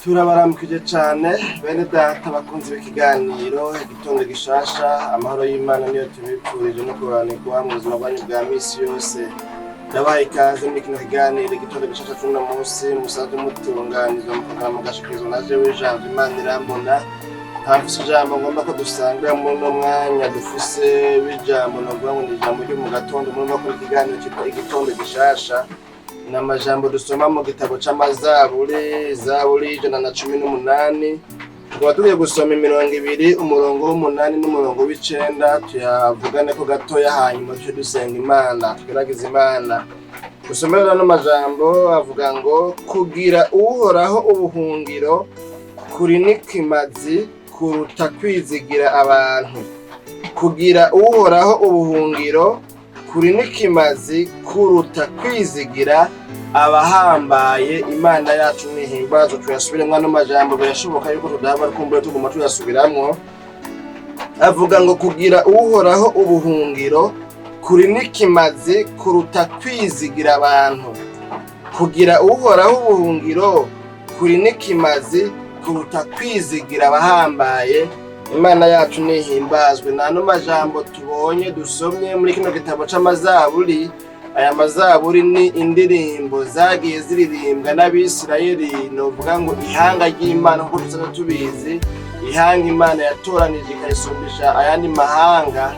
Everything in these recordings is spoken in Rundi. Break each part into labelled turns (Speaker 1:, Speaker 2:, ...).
Speaker 1: Turabaramukije cane bene data bakunzi b'ikiganiro Igitondo Gishasha. Amahoro y'Imana niyo tubipfurije no kuroranirwa mu buzima bwanyu bwa misi yose. Ndabaha ikaze muri kino kiganiro Igitondo Gishasha c'uno musi, musanzwe mutunganizwa mukongera mugashikirizwa na jewe Ijambo Imana Irambona. Ntamfise ijambo ngomba ko dusangira muri uno mwanya dufise w'ijambo, novuga ngo ni ijambo ryo mu gatondo. Murumva ko ikiganiro citwa Igitondo Gishasha, ni amajambo dusoma mu gitabo c'Amazaburi, Zaburi 118. Tukaba tugiye gusoma imirongo ibiri, umurongo w'umunani n'umurongo w'icenda, tuyavugane ko gatoya, hanyuma duce dusenga Imana, tugerageze Imana. Dusomere ano majambo avuga ngo: "Kugira Uhoraho ubuhungiro kuri n'ikimazi kuruta kwizigira abantu." Kugira Uhoraho ubuhungiro kuri n'ikimazi kuruta kwizigira abahambaye. Imana yacu nihimbazo. Tuyasubiremwo ano majambo, birashoboka yuko tudahava kumbure tuguma tuyasubiramwo. Avuga ngo: "Kugira Uhoraho ubuhungiro kuri n'ikimazi kuruta kwizigira abantu." Kugira Uhoraho ubuhungiro kuri n'ikimazi kuruta kwizigira abahambaye. Imana yacu nihimbazwe. N'ano majambo tubonye dusomye muri kino gitabo c'Amazaburi. Aya mazaburi ni indirimbo zagiye ziririmbwa n'Abisirayeli, novuga ngo ihanga ry'Imana, nkuko dusanzwe tubizi, ihanga Imana yatoranije ikarisumbisha ayandi mahanga.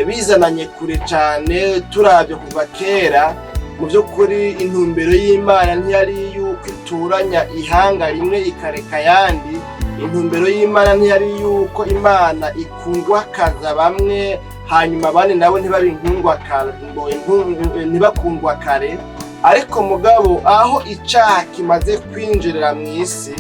Speaker 1: Bizananye kure cane, turavye kuva kera, mu by'ukuri intumbero y'Imana ntiyari yuko ituranya ihanga rimwe ikareka ayandi. Intumbero y'Imana ntiyari yuko Imana ikundwakaza bamwe, hanyuma abandi nabo ntibakundwa kare. Ariko mugabo aho icaha kimaze kwinjirira mu isi,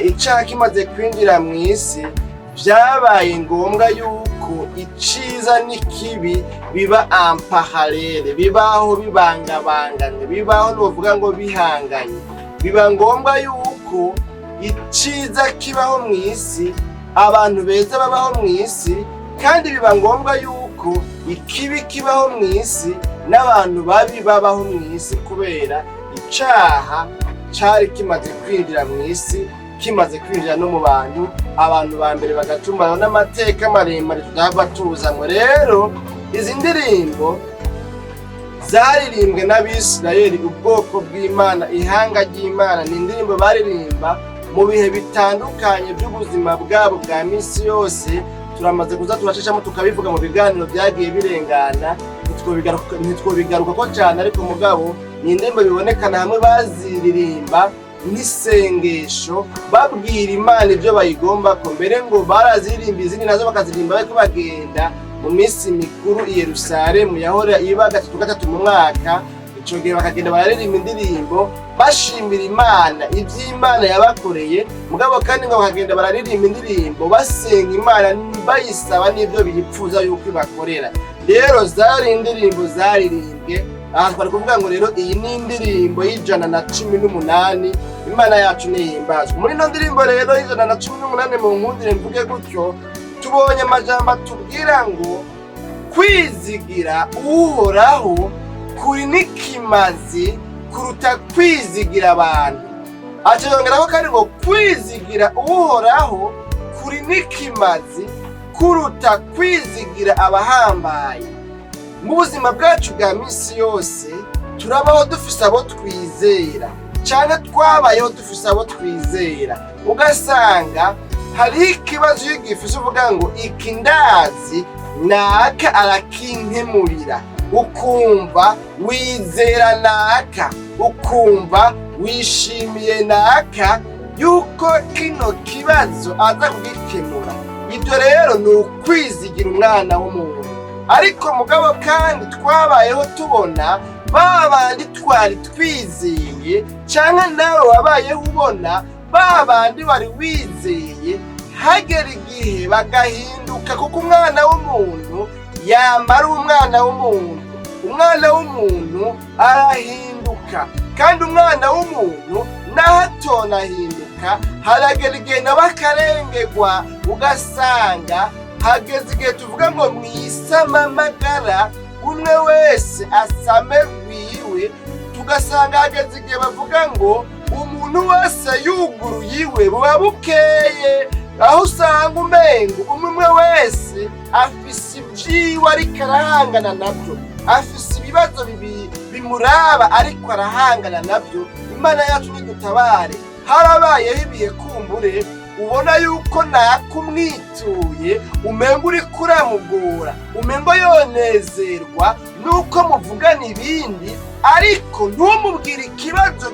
Speaker 1: icaha kimaze kwinjira mu isi, vyabaye ngombwa yuko iciza n'ikibi biba en parallèle, bibaho bibangabanganye, bibaho novuga ngo bihanganye. Biba ngombwa yuko iciza kibaho mu isi, abantu beza babaho mu isi, kandi biba ngombwa yuko ikibi kibaho mu isi n'abantu babi babaho mu isi, kubera icaha cari kimaze kwinjira mu isi, kimaze kwinjira no mu bantu, abantu ba mbere bagacumana n'amateka maremare tudahava tuzamwo. Rero izi ndirimbo zaririmbwe n'Abisirayeli, ubwoko bw'Imana, ihanga ry'Imana, ni indirimbo baririmba mu bihe bitandukanye by'ubuzima bwabo bwa misi yose. Turamaze kuza turacishamo tukabivuga mu biganiro byagiye birengana, ntitwobigaruka ko cyane. Ariko mugabo ni indirimbo bibonekana hamwe baziririmba nk'isengesho, babwira Imana ibyo bayigomba ko. Mbere ngo baraziririmba, izindi nazo bakaziririmba bariko bagenda mu minsi mikuru i Yerusalemu yahora iba gatatu gatatu mu mwaka. Ico gihe bakagenda bararirimba indirimbo bashimira Imana ivy'Imana yabakoreye. Mugabo kandi ngo bakagenda bararirimba indirimbo basenga Imana, bayisaba n'ivyo bipfuza yuko ibakorera. Rero zari indirimbo zaririmbwe. Aha twari kuvuga ngo rero iyi ni indirimbo y'118. Imana yacu nihimbazwa. Muri ino ndirimbo rero y'118, mu nkundire mvuge gutyo, tubonye amajambo atubwira ngo: "Kwizigira Uhoraho kuri n'ikimazi kuruta kwizigira abantu." Acayongeraho kandi ngo: "Kwizigira Uhoraho kuri n'ikimazi kuruta kwizigira abahambaye." Mu buzima bwacu bwa misi yose turabaho dufise abo twizera, cyane twabayeho dufise abo twizera. Ugasanga hariho ikibazo iyo ugifise uvuga ngo: "Iki ndazi naka arakinkemurira." Ukumva wizera naka, ukumva wishimiye naka yuko kino kibazo aza kugikemura. Ibyo rero ni ukwizigira umwana w'umuntu. Ariko mugabo kandi twabayeho tubona ba bandi twari twizeye, canke nawe wabayeho ubona ba bandi wari wizeye, hagera igihe bagahinduka, kuko umwana w'umuntu yamara umwana w'umuntu. Umwana w'umuntu arahinduka, kandi umwana w'umuntu naho atonahinduka, haragera igihe nawe akarengegwa. Ugasanga hageze igihe tuvuga ngo mwisamamagara, umwe wese asame rwiwe. Tugasanga hageze igihe bavuga ngo umuntu Umuntu wese yuguruye iwe buba bukeye, aho usanga umengo umwe wese afise ivyiwe ariko arahangana navyo, afise ibibazo bimuraba ariko arahangana navyo. Imana yacu nidutabare. Harabayeho ibihe kumbure ubona yuko nakumwituye umengo uriko uramugora, umengo yonezerwa nuko muvugana ibindi, ariko ntumubwire ikibazo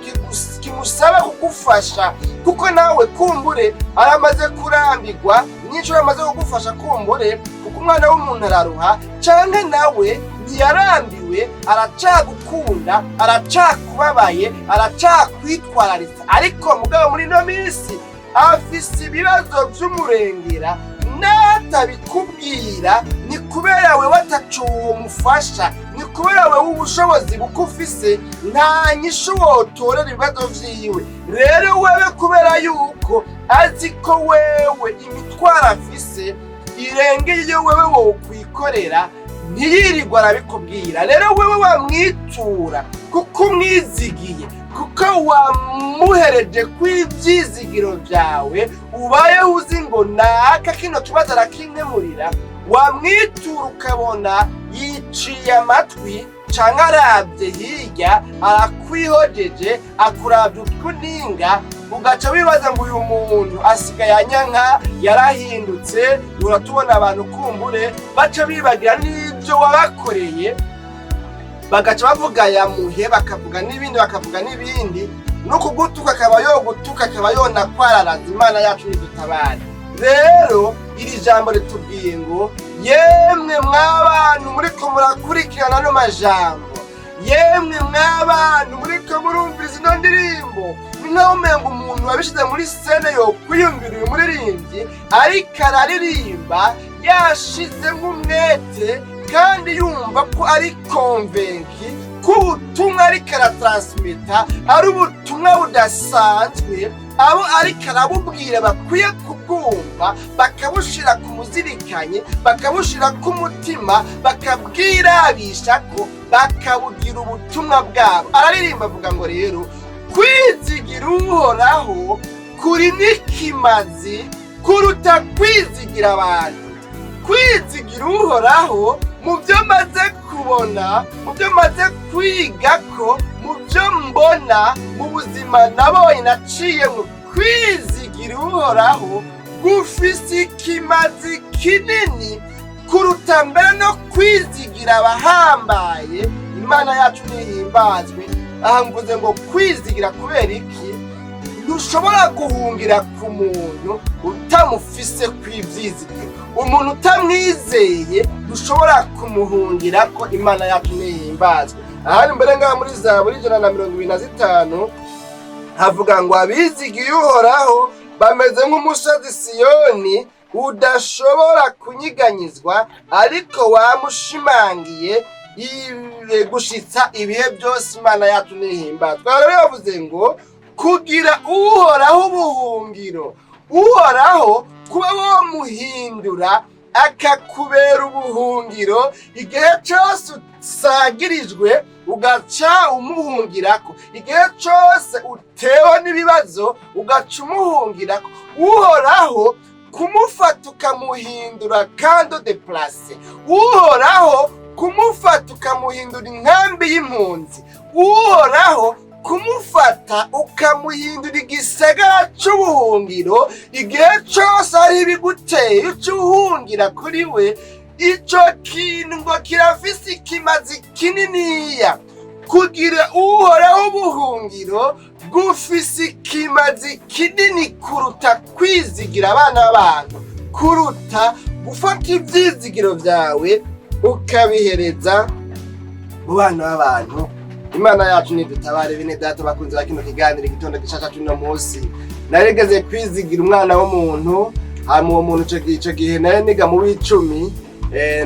Speaker 1: kimusaba kugufasha, kuko nawe kumbure aramaze kurambirwa n'icyo yamaze kugufasha kumbure, kuko umwana w'umuntu araruha, canke nawe ntiyarambiwe, aracagukunda, aracakubabaye, aracakwitwararitse, ariko mugabo muri ino minsi afise ibibazo vy'umurengera, n'atabikubwira ni kubera wewe ataco womufasha, ni kubera wewe ubushobozi buke ufise nta nyishu wotorera ibibazo vyiwe. Rero wewe kubera yuko azi ko wewe imitwaro afise irengeye iyo wewe wokwikorera, ntiyirirwa arabikubwira. Rero wewe wamwitura kuko umwizigiye, kuko wamuhereje kw'ivyizigiro vyawe, ubayeho uzi ngo naka kino kibazo arakinkemurira, wamwitura ukabona yiciye amatwi canke aravye hirya arakwihojeje, akuravye utwuninga, ugaca wibaza ngo uyu muntu asigaye anyanka, yarahindutse. Uratubona abantu kumbure baca bibagira n'ivyo wabakoreye, bagaca bavuga yamuhe, bakavuga n'ibindi, bakavuga n'ibindi, no kugutuka akaba yogutuka, akaba yonakwararaza. Imana yacu nidutabare. Rero iri jambo ritubwiye ngo yemwe mw'abantu muriko murakurikirana ano majambo, yemwe mw'abantu muriko murumviriza ino ndirimbo, ni nkaho umengo umuntu wabishize muri scène yokwiyumvira uyu muririmbyi ariko araririmba yashizemo umwete, kandi yumva ko ari convaincu ko ubutumwa ariko aratransmita ari ubutumwa budasanzwe, abo ariko arabubwira bakwiye kubwumva, bakabushira ku muzirikanyi, bakabushira ku mutima, bakabwirabisha ko bakabugira ubutumwa bwabo. Araririmba avuga ngo rero kwizigira Uhoraho kuri n'ikimazi kuruta kwizigira abantu. Kwizigira Uhoraho, mu byo maze kubona, mu byo maze kwiga, ko mu byo mbona mu buzima nabonye naciyemo, kwizigira Uhoraho gufise ikimazi kinini kuruta mbere no kwizigira abahambaye. Imana yacu nihimbazwe. Aha mvuze ngo kwizigira kubera iki? Ntushobora guhungira ku muntu utamufise kw'ivyizigiro. Umuntu utamwizeye ntushobora kumuhungira ko. Imana yacu nihimbazwe. Ahandi mbere ngaha muri Zaburi 125 havuga ngo abizigiye Uhoraho bameze nk'umusozi Siyoni udashobora kunyiganyizwa, ariko wamushimangiye gushitsa ibihe byose. Imana yacu nihimbazwe. Rero yavuze ngo kugira Uhoraho ubuhungiro, Uhoraho kuba womuhindura akakubera ubuhungiro, igihe cyose usagirijwe ugaca umuhungirako, igihe cyose utewe n'ibibazo ugaca umuhungirako, Uhoraho kumufata ukamuhindura camp de déplacés, Uhoraho kumufata ukamuhindura inkambi y'impunzi, Uhoraho kumufata ukamuhindura igisagara c'ubuhungiro, igihe cose hari ibiguteye uca uhungira kuri we, ico kintu ngo kirafise ikimazi kininiya. Kugira Uhoraho ubuhungiro gufise ikimazi kinini kuruta kwizigira abana b'abantu, kuruta gufata ivyizigiro vyawe ukabihereza mu bana b'abantu. Imana yacu nidutabare. Bene data bakunze ba kino kiganiro Igitondo Gishasha c'uno munsi, narigeze kwizigira umwana w'umuntu. Hama uwo muntu ico gihe nari niga mu w'icumi,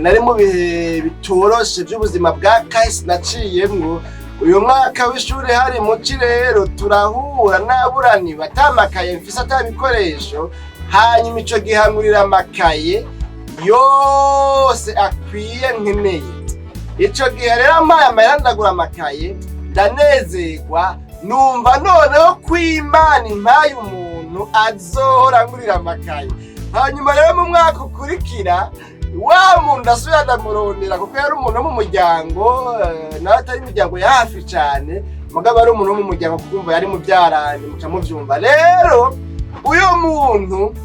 Speaker 1: nari mu bihe bitoroshe vy'ubuzima bwa kahise naciyemwo. Uyu mwaka w'ishuri hari muci, rero turahura naburaniwe, atamakaye mfise, atabikoresho. Hanyuma ico gihe angurira amakaye yose akwiye nkeneye. Ico gihe rero ampaye amahera ndagura amakaye, ndanezerwa. Numva noneho ko Imana impaye umuntu azohora ngurira amakaye. Hanyuma rero mu mwaka ukurikira, wa muntu asubira ndamurondera, kuko yari umuntu wo mu muryango, nawe atari imiryango ya hafi cyane, mugabo ari umuntu wo mu muryango, kukumva yari mubyaranye, muca muvyumva. Rero uyo muntu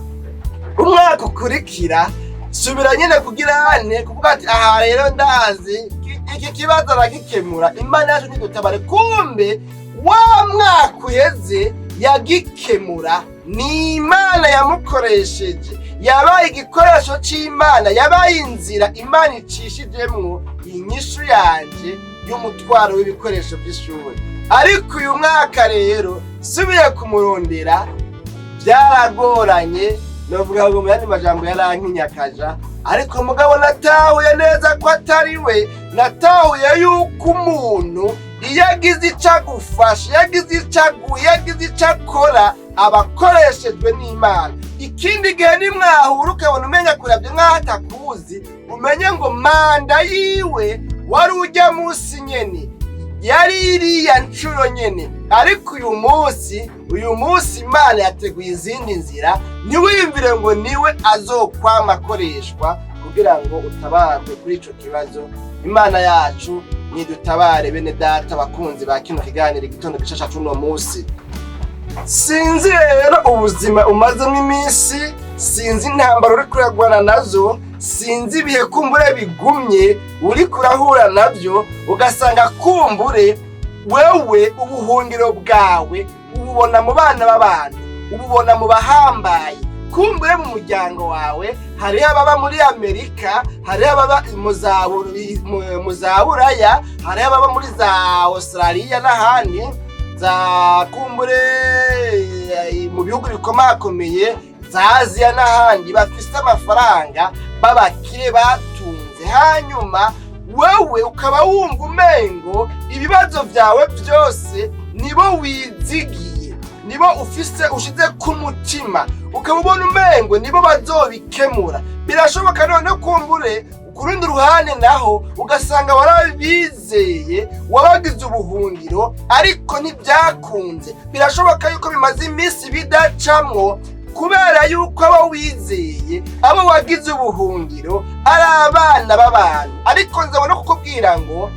Speaker 1: umwaka ukurikira subira nyine kugira ane kuvuga ati: "Aha rero ndazi iki kibazo aragikemura, Imana yacu ntidutabare." Kumbe wa mwaka uheze yagikemura ni Imana yamukoresheje, yabaye igikoresho c'Imana, yabaye inzira Imana icishijemwo inyishu yanje y'umutwaro w'ibikoresho by'ishuri. Ariko uyu mwaka rero subiye kumurondera byaragoranye, novuga ngo mu yandi majambo yarankinyakaja. Ariko mugabo natahuye neza ko atari we. Natahuye yuko umuntu iyo agize ico agufasha, iyo agize ico aguha, iyo agize ico akora, aba akoreshejwe n'Imana. Ikindi gihe nimwahura ukabona umenya kuravye nk'aho atakuzi, umenye ngo manda yiwe wari ujya munsi nyene, yari iriya nshuro nyene. Ariko uyu munsi Imana yateguye izindi nzira. Ntiwiyumvire ngo niwe azokwama akoreshwa kugira ngo utabarwe kuri ico kibazo. Imana yacu nidutabare. Bene data bakunzi ba kino kiganiro Igitondo Gishasha c'uno munsi, sinzi rero ubuzima umazemo iminsi, sinzi intambara uri kuragwana nazo, sinzi ibihe kumbure bigumye uri kurahura nabyo, ugasanga kumbure wewe ubuhungiro bwawe ububona mu bana b'abantu, ububona mu bahambaye. Kumbure mu muryango wawe hariho ababa muri Amerika, hariho ababa mu za Buraya, hariho ababa muri za Australia n'ahandi, za kumbure mu bihugu bikomakomeye za Aziya n'ahandi, bafise amafaranga, b'abakire batunze. Hanyuma wewe ukaba wumva umengo ibibazo vyawe byose nibo wizigiye, nibo ufise ushize ku mutima, ukaba ubona umengo nibo bazobikemura. Birashoboka none kumbure ku rundi ruhande naho ugasanga warabizeye, wabagize ubuhungiro, ariko ntibyakunze. Birashoboka yuko bimaze iminsi bidacamwo kubera yuko abo wizeye, abo wagize ubuhungiro, ari abana b'abantu. Ariko nzabona kukubwira ngo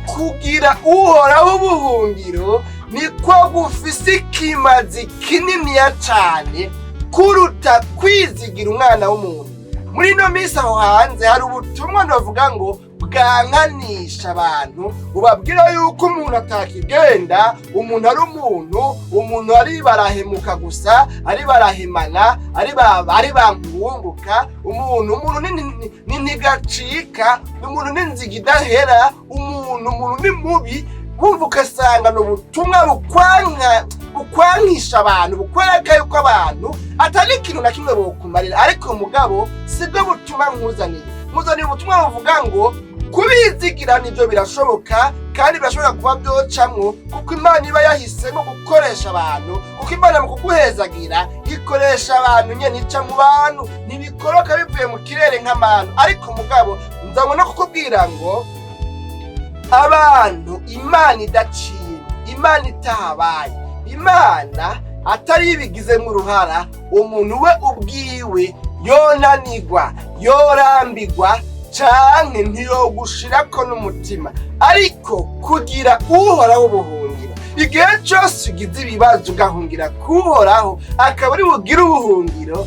Speaker 1: kugira Uhoraho ubuhungiro niko gufise ikimazi kininiya cane kuruta kwizigira umwana w'umuntu. Muri ino minsi aho hanze hari ubutumwa navuga ngo bwankanisha abantu, bubabwira yuko umuntu atakigenda, umuntu ari umuntu, umuntu ari barahemuka gusa, ari barahemana, ari bankunguka. Umuntu ni ntigacika, umuntu ni nziga idahera, umuntu ni mubi. Wumva ugasanga ni ubutumwa bukwankisha abantu, bukwereka yuko abantu atari ikintu na kimwe bokumarira. Ariko mugabo sibwo butumwa nkuzaniye. Nkuzaniye ubutumwa buvuga ngo kubizigira nibyo birashoboka, kandi birashobora kuba byocamwo, kuko Imana iba yahisemo gukoresha abantu, kuko Imana mu kuguhezagira ikoresha abantu nyene, ica mu bantu, ntibikoroka bivuye mu kirere nk'abantu. Ariko mugabo nzabona kukubwira ngo abantu Imana idaciye, Imana itahabaye, Imana atari ibigizemo uruhara, umuntu we ubwiwe yonanigwa, yorambigwa, canke ntiyogushirako n'umutima. Ariko kugira Uhoraho ubuhungiro, igihe cose ugize ibibazo ugahungira kuhoraho, akaba ari bugire ubuhungiro.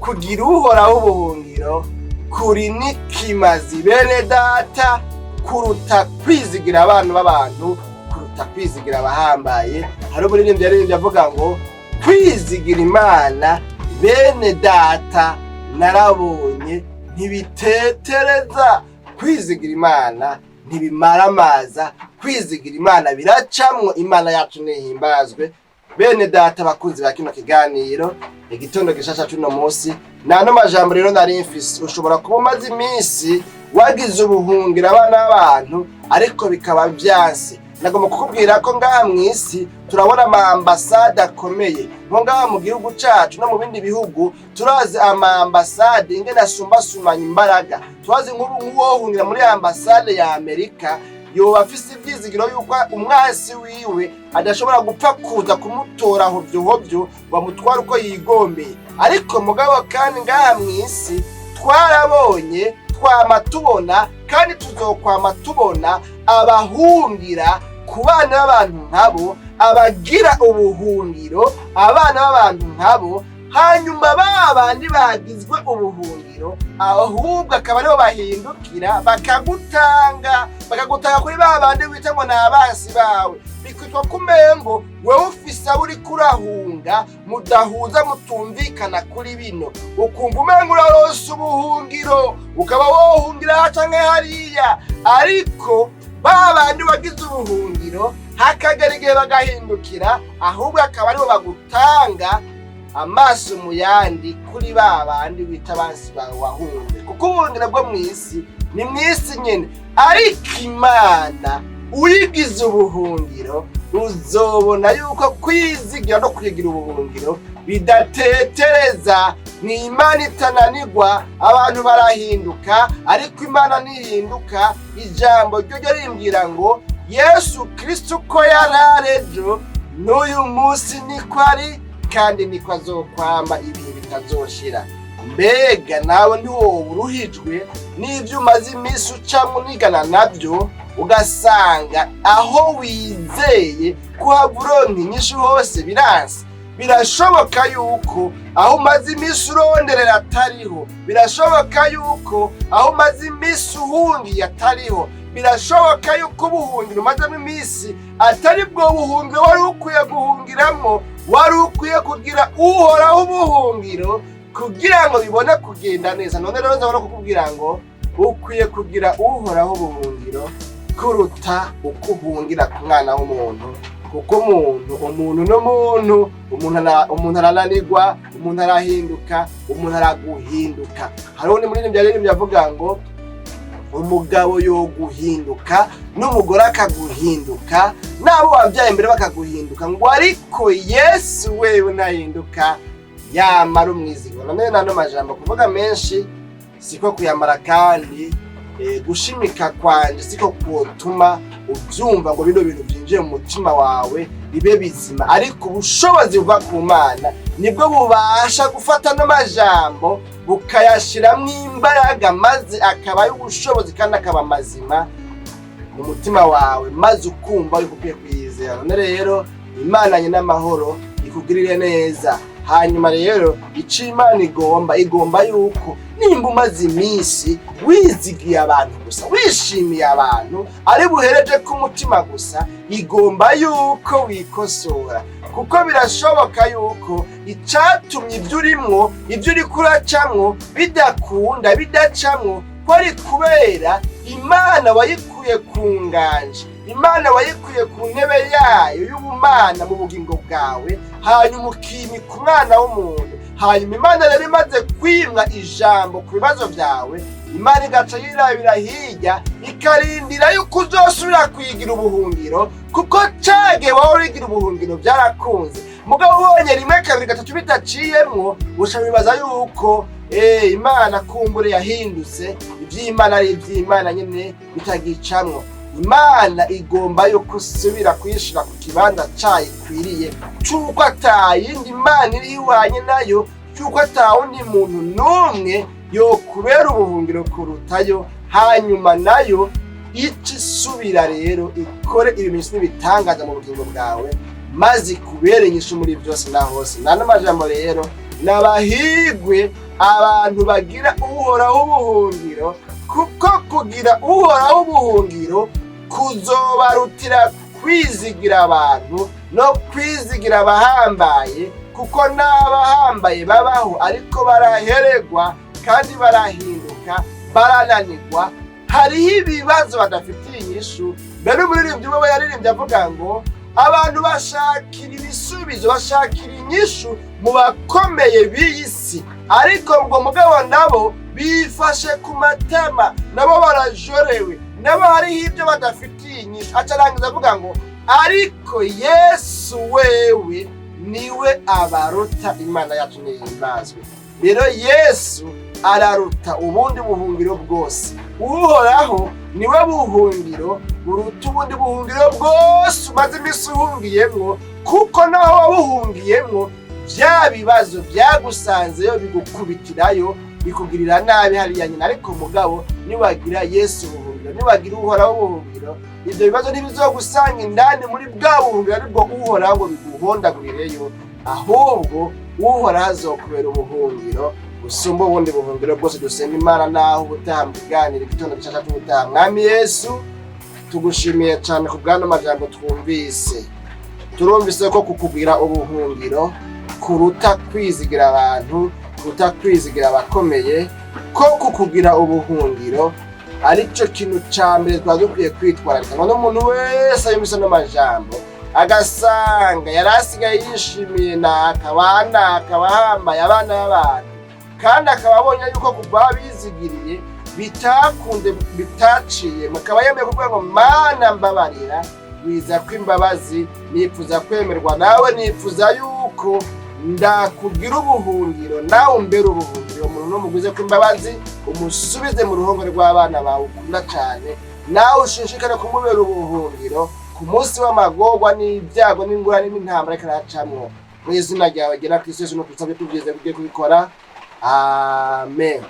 Speaker 1: Kugira Uhoraho ubuhungiro kuri n'ikimazi, bene data, kuruta kwizigira abantu b'abantu, kuruta kwizigira abahambaye. Hari umuririmbyi yaririmbye avuga ngo: "Kwizigira Imana, bene data, narabonye ntibitetereza. Kwizigira Imana ntibimaramaza. Kwizigira Imana biracamwo." Imana yacu nihimbazwe. Bene data bakunzi ba kino kiganiro Igitondo Gishasha c'uno munsi, nano majambo rero nari mfise. Ushobora kuba umaze iminsi wagize ubuhungiro abana b'abantu, ariko bikaba vyanse. Nagomba kukubwira ko ngaha mw'isi turabona ama ambasade akomeye, nko ngaha mu gihugu cacu no mu bindi bihugu turazi ama ambasade ingene asumbasumanya imbaraga. Turazi nk'ubu nk'uwohungira muri ambasade ya Amerika. Yoba afise ivyizigiro yuko umwasi wiwe adashobora gupfa kuza kumutora hovyo hovyo ngo amutware uko yigombeye. Ariko mugabo kandi ngaha mw'isi twarabonye, twama tubona kandi tuzokwama tubona abahungira ku bana b'abantu nkabo, abagira ubuhungiro abana b'abantu nkabo. Hanyuma ba bandi bagizwe ubuhungiro ahubwo akaba aribo bahindukira bakagutanga, bakagutanga kuri ba bandi wita ngo ni abansi bawe. Bikitwa kumengo wewe ufise abo uriko urahunga mudahuza, mutumvikana kuri bino. Ukumva umengo uraronse ubuhungiro, ukaba wohungira aha canke hariya, ariko ba bandi wagize ubuhungiro hakagera igihe bagahindukira, ahubwo akaba aribo bagutanga amaso mu yandi kuri ba bandi wita abansi bawe wahunze. Kuko ubuhungiro bwo mw'isi ni mw'isi nyene, ariko Imana uyigize ubuhungiro uzobona yuko kwizigira no kwigira ubuhungiro bidatetereza. Ni Imana itananirwa. Abantu barahinduka, ariko Imana ntihinduka. Ijambo ryo ryo rimbwira ngo Yesu Kristo uko yari ejo n'uyu munsi niko ari, kandi niko azokwama ibihe bitazoshira. Mbega nawe ntiwoba uruhijwe n'ibyo umaze iminsi ucamo unigana nabyo, ugasanga aho wizeye kuhava uronka inyishu hose biranse? Birashoboka yuko aho umaze iminsi uronderera atariho. Birashoboka yuko aho umaze iminsi uhungiye atariho. Birashoboka yuko ubuhungiro umazemo iminsi atari bwo buhungiro wari ukwiye guhungiramo. Wari ukwiye kugira Uhoraho ubuhungiro kugira ngo bibone kugenda neza. None rero nzabona kukubwira ngo ukwiye kugira Uhoraho ubuhungiro kuruta uko uhungira ku mwana w'umuntu, kuko umuntu, umuntu n'umuntu, umuntu arananirwa, umuntu arahinduka, umuntu araguhinduka. Hariho n'umuririmbyi yaririmbye avuga ngo umugabo yoguhinduka, n'umugore akaguhinduka, n'abo wabyaye mbere bakaguhinduka, ngo ariko Yesu wewe ntahinduka, yamara umwizigo. None nano majambo kuvuga menshi siko kuyamara, kandi gushimika kwanje siko kotuma ubyumva ngo bino bintu byinjiye mu mutima wawe bibe bizima. Ariko ubushobozi buva ku Mana nibwo bubasha gufata no majambo bukayashiramwo imbaraga, maze akaba y'ubushobozi kandi akaba mazima mu mutima wawe, maze ukumva yuko ukwiye kuyizera. None rero Imana nyina amahoro ikugirire neza. Hanyuma rero ico Imana igomba, igomba yuko nimba umaze iminsi wizigiye abantu gusa, wishimiye abantu ari buhereje ku mutima gusa, igomba yuko wikosora. Kuko birashoboka yuko icatumye ibyo urimwo, ibyo uriko uracamwo bidakunda, bidacamwo, ko ari kubera Imana wayikuye ku nganje, Imana wayikuye ku ntebe yayo y'ubumana mu bugingo bwawe, hanyuma ukimika umwana w'umuntu. Hanyuma Imana rero imaze kwimwa ijambo ku bibazo byawe, Imana igaca yirabira hirya, ikarindira yuko uzosubira kuyigira ubuhungiro. Kuko cage wowe urigira ubuhungiro byarakunze, mugabo ubonye rimwe, kabiri, gatatu bidaciyemwo, uca wibaza yuko Imana kumbure yahindutse. Iby'Imana ari iby'Imana nyine bitagicamwo. Imana igomba yuko usubira kuyishira ku kibanza cayo ikwiriye, c'uko atayindi Imana iri ihwanye nayo, c'uko atawundi muntu n'umwe yokubera ubuhungiro kurutayo. Hanyuma nayo ica isubira rero ikore ibimenyetso n'ibitangaza mu bugingo bwawe, maze ikubere inyishu muri byose na hose. Nano majambo rero, nabahigwe abantu bagira Uhoraho ubuhungiro, kuko kugira Uhoraho ubuhungiro kuzobarutira kwizigira abantu no kwizigira abahambaye, kuko n'abahambaye babaho ariko baraheregwa kandi barahinduka, barananirwa. Hariho ibibazo badafitiye inyishu. Mbere umuririmbyi we yaririmbye avuga ngo abantu bashakira ibisubizo, bashakira inyishu mu bakomeye b'iyi si, ariko ngo mugabo nabo bifashe ku matama, nabo barajorewe, nabo hariho ibyo badafitiye inyishu. Acarangiza avuga ngo ariko Yesu wewe niwe abaruta. Imana yacu nihimbazwe. Rero Yesu araruta ubundi buhungiro bwose. Uhoraho Niwe buhungiro buruta ubundi buhungiro bwose umaze iminsi uhungiyemwo, kuko naho wabuhungiyemwo bya bibazo byagusanzeyo bigukubitirayo, bikugirira nabi hariya nyina. Ariko mugabo niwagira Yesu ubuhungiro, niwagira Uhoraho ubuhungiro, ibyo bibazo ntibizogusanga indani muri bwa buhungiro aribwo Uhoraho ngo biguhondagurireyo, ahubwo Uhoraho azokubera ubuhungiro busumba ubundi buhungiro bwose. Dusenga Imana. Naho ubutaha mu kiganiro Igitondo Gishasha cy'ubutaha. Mwami Yesu, tugushimiye cyane ku bw'ano majambo twumvise. Turumvise ko kukubwira ubuhungiro kuruta kwizigira abantu, kuruta kwizigira abakomeye, ko kukugira ubuhungiro aricyo kintu cya mbere twaba dukwiye kwitwararika. Ngo n'umuntu wese yumvise ano majambo agasanga yari asigaye yishimiye naka banaka bahambaye abana b'abantu, kandi akaba abonye yuko kuva bizigiriye bitakunde, bitaciye, akaba yemeye kuvuga ngo: "Mana mbabarira, wiza ko imbabazi, nifuza kwemerwa nawe, nifuza yuko ndakugira ubuhungiro, nawe umbere ubuhungiro." Umuntu n'umugwize ko imbabazi, umusubize mu ruhongore rw'abana bawe ukunda cyane, nawe ushishikare kumubera ubuhungiro ku munsi w'amagorwa n'ibyago n'ingorane n'intambara ariko aracamwo. Mu izina ryawe gera Kristo Yesu no kusabye tubyize ugiye kubikora, amen.